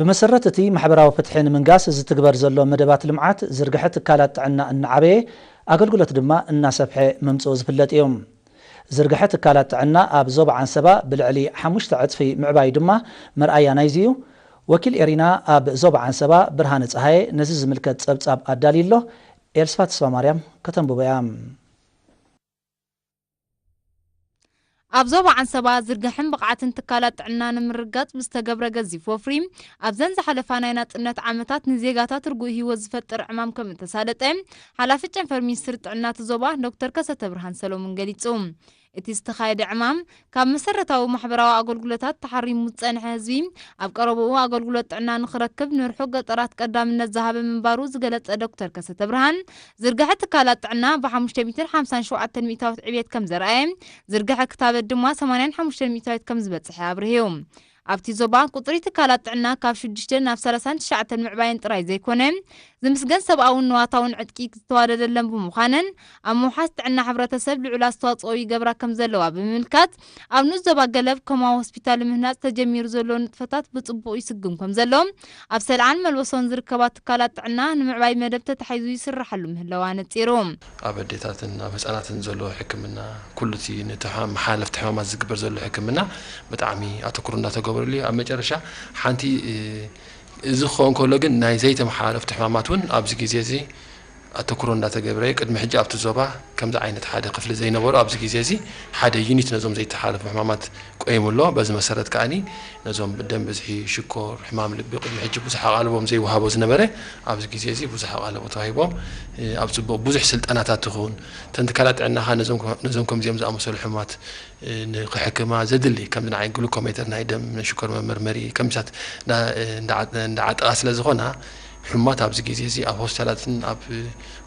ብመሰረት እቲ ማሕበራዊ ፍትሒ ንምንጋስ ዝትግበር ዘሎ መደባት ልምዓት፣ ዝርግሐ ትካላት ጥዕና እናዓበየ፣ ኣገልግሎት ድማ እናሰፍሐ ምምፅኡ ዝፍለጥ እዩ። ዝርግሐ ትካላት ጥዕና ኣብ ዞባ ዓንሰባ ብልዕሊ ሓሙሽተ ዕፅፊ ምዕባዩ ድማ መርኣያ ናይዚ እዩ። ወኪል ኤሪና ኣብ ዞባ ዓንሰባ ብርሃነ ፀሃየ ነዚ ዝምልከት ፀብፃብ ኣዳልዩ ኣሎ። ኤልስፋ ተስፋ ማርያም ከተንብቦ እያ። ኣብ ዞባ ዓንሰባ ዝርግሐን ብቕዓትን ትካላት ጥዕና ንምርጋፅ ብዝተገብረ ገዚፍ ወፍሪ፣ ኣብዘን ዝሓለፋ ናይ ናፅነት ዓመታት ንዜጋታት ርጉእ ህይወት ዝፈጥር ዕማም ከም እተሳለጠ ሓላፊ ጨንፈር ሚኒስትሪ ጥዕና እቲ ዞባ ዶክተር ከሰተ ብርሃን ሰሎሙን ገሊፁ። እቲ ዝተኻየደ ዕማም፣ ካብ መሰረታዊ ማሕበራዊ ኣገልግሎታት ተሓሪሙ ዝፀንሐ ህዝቢ ኣብ ቀረብኡ ኣገልግሎት ጥዕና ንኽረክብ ንርሑቕ ገጠራት ቀዳምነት ዝሃበ ምንባሩ ዝገለፀ ዶክተር ከሰተ ብርሃን፣ ዝርግሐ ትካላት ጥዕና ብ ሓሙሽተ ሚእትን ሓምሳን ሸውዓተን ሚእታዊት ዕብየት ከም ዘርኣየ፣ ዝርግሐ ክታበት ድማ ሰማንያን ሓሙሽተን ሚእታዊት ከም ዝበፅሐ ኣብርሂ። ኣብቲ ዞባ ቁፅሪ ትካላት ጥዕና ካብ ሽዱሽተ ናብ ሰላሳን ትሽዓተን ምዕባየን ጥራይ ዘይኮነ፣ ዝምስገን ሰብኣውን ንዋታውን ዕጥቂ ዝተዋደደለን ብምዃነን፣ ኣብ ምውሓስ ጥዕና ሕብረተሰብ ልዑል ኣስተዋፅኦ ይገብራ ከም ዘለዋ ብምምልካት፣ ኣብ ንኡስ ዞባ ገለብ ኮማዊ ሆስፒታል ንምህናፅ ተጀሚሩ ዘሎ ንጥፈታት ብፅቡቕ ይስጉም ከም ዘሎ፣ ኣብ ሰልዓን መልበሶን ዝርከባ ትካላት ጥዕና ንምዕባይ መደብ ተታሒዙ ይስራሓሉ ምህላዋ ነፂሩ። ኣብ ኣዴታትን ኣብ ህፃናትን ዘሎ ሕክምና፣ ኩሉ እቲ ነቲ ሓ-፣ መሓለፍቲ ሕማማት ዝግበር ዘሎ ሕክምና ብጣዕሚ ኣተኩሮ እናተገበረሉ እዩ። ኣብ መጨረሻ ሓንቲ፣ እ፣ እዚ ክኸውን ከሎ ግን ናይ ዘይተመሓላለፍቲ ሕማማት እውን ኣብዚ ግዜ እዚ ኣተኩሮ እንዳተገብረ እዩ። ቅድሚ ሕጂ ኣብቲ ዞባ ከምዚ ዓይነት ሓደ ክፍሊ ዘይነበሮ ኣብዚ ግዜ እዚ ሓደ ዩኒት ነዞም ዘይተሓላለፉ ሕማማት ቆይሙ ኣሎ። በዚ መሰረት ከኣኒ ነዞም ደም ብዝሒ፣ ሽኮር፣ ሕማም ልቢ ቅድሚ ሕጂ ብዙሕ ኣቓልቦም ዘይወሃቦ ዝነበረ ኣብዚ ግዜ እዚ ብዙሕ ኣቓልቦ ተዋሂቦም፣ እ፣ ኣብ ጽቡቕ ብዙሕ ስልጠናታት ትኹን፣ እተን ትካላት ጥዕና ኸኣ ነዞም፣ ነዞም ከምዚኦም ዝኣመሰሉ ሕሙማት፣ እ፣ ንኽሕክማ ዘድሊ፣ ከምዚ ንዓይ ግሉኮሜተር ናይ ደም፣ ናይ ሽኮር መመርመሪ፣ ከምዚታት እንዳ-፣ እንዳ-፣ እንዳዓጠቓ ስለ ዝኾና፣ ሕሙማት ኣብዚ ግዜ እዚ ኣብ ሆስፒታላትን ኣብ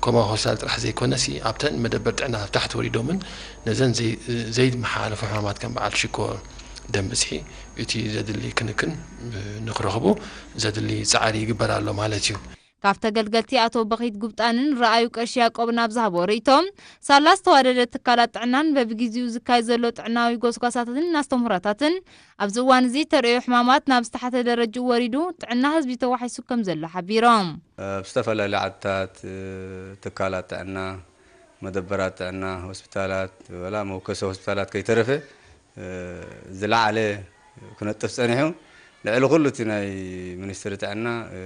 ኮማ ሆስፒታል ጥራሕ ዘይኮነሲ፣ ኣብተን መደበር ጥዕና ኣብ ታሕቲ ወሪዶምን ነዘን ዘይ-፣ ዘይመሓላለፉ ሕማማት ከም በዓል ሽኮር፣ ደም ብዝሒ፣ እቲ ዘድሊ ክንክን ንክረኽቡ ዘድሊ ጻዕሪ ይግበር ኣሎ ማለት እዩ። ካብ ተገልገልቲ ኣቶ በኺት ጉብጣንን ረኣዩ ቀሺ ያዕቆብን ኣብ ዝሃቦ ርእይቶ፣ ሳላ ዝተዋደደ ትካላት ጥዕናን በብግዜኡ ዝካየድ ዘሎ ጥዕናዊ ጎስጓሳትን ኣስተምህሮታትን ኣብዚ እዋን እዚ ተርእዮ ሕማማት ናብ ዝተሓተ ደረጅኡ ወሪዱ ጥዕና ህዝቢ ተዋሒሱ ከም ዘሎ ሓቢሮም። ኣብ ዝተፈላለዩ ዓድታት፣ እ፣ ትካላት ጥዕና፣ መደበራት ጥዕና፣ ሆስፒታላት፣ ወላ መወከሲ ሆስፒታላት ከይተረፈ፣ እ፣ ዝለዓለ ክነጥፍ ጸኒሑ። ልዕሊ ኩሉ እቲ ናይ ሚኒስትሪ ጥዕና፣ እ፣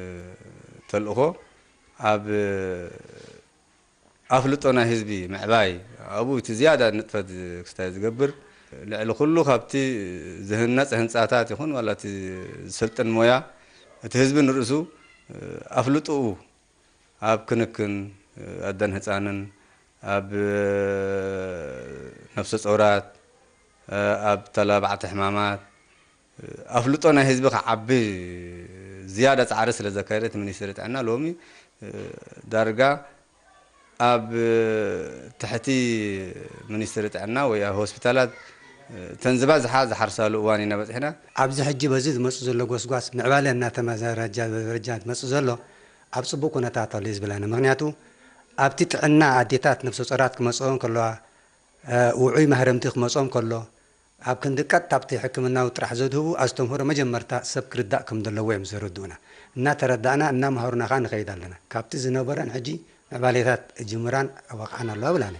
ተልእኾ ኣብ ኣፍልጦ ናይ ህዝቢ ምዕባይ፣ ኣብኡ እቲ ዝያዳ ንጥፈት ክስታይ ዝገብር፣ ልዕሊ ኩሉ ካብቲ ዝህነጽ ህንጻታት ይኹን ዋላ እቲ ዝሰልጥን ሞያ፣ እቲ ህዝቢ ንርእሱ ኣፍልጦኡ ኣብ ክንክን ኣደን ህጻንን፣ ኣብ ነፍሰ ጾራት፣ ኣብ ተላባዕቲ ሕማማት፣ ኣፍልጦ ናይ ህዝቢ ክዓቢ ዝያዳ ጻዕሪ ስለ ዘካየደ፣ እቲ ሚኒስትሪ ጥዕና ሎሚ፣ እ፣ ዳርጋ ኣብ ትሕቲ ሚኒስትሪ ጥዕና ወይ ኣብ ሆስፒታላት፣ እ፣ እተን ዝበዝሓ ዝሓርሳሉ እዋን ኢና በጺሕና። ኣብዚ ሕጂ በዚ ዝመጽእ ዘሎ ጎስጓስ ምዕባለ እናተመዘረጃ ደረጃ ዝመጽእ ዘሎ ኣብ ጽቡቕ ኩነታት ኣሎ እዩ ዝብለና። ምኽንያቱ ኣብቲ ጥዕና ኣዴታት ነፍሰ ጾራት ክመጽኦን ከለዋ፣ እ፣ ውዑይ ማህረምቲ ክመጾም ከሎ፣ ኣብ ክንዲ ቀጥታ ኣብቲ ሕክምናዊ ጥራሕ ዘድህቡ ኣስተምህሮ መጀመርታ ሰብ ክርዳእ ከም ዘለዎ እዮም ዘረድኡና። እናተረዳእና፣ እናመሃሩና ከኣ ንኸይድ ኣለና። ካብቲ ዝነበረን ሕጂ ምዕባሌታት ጅምራን ኣዋቕዓን ኣለዋ ብላኒ።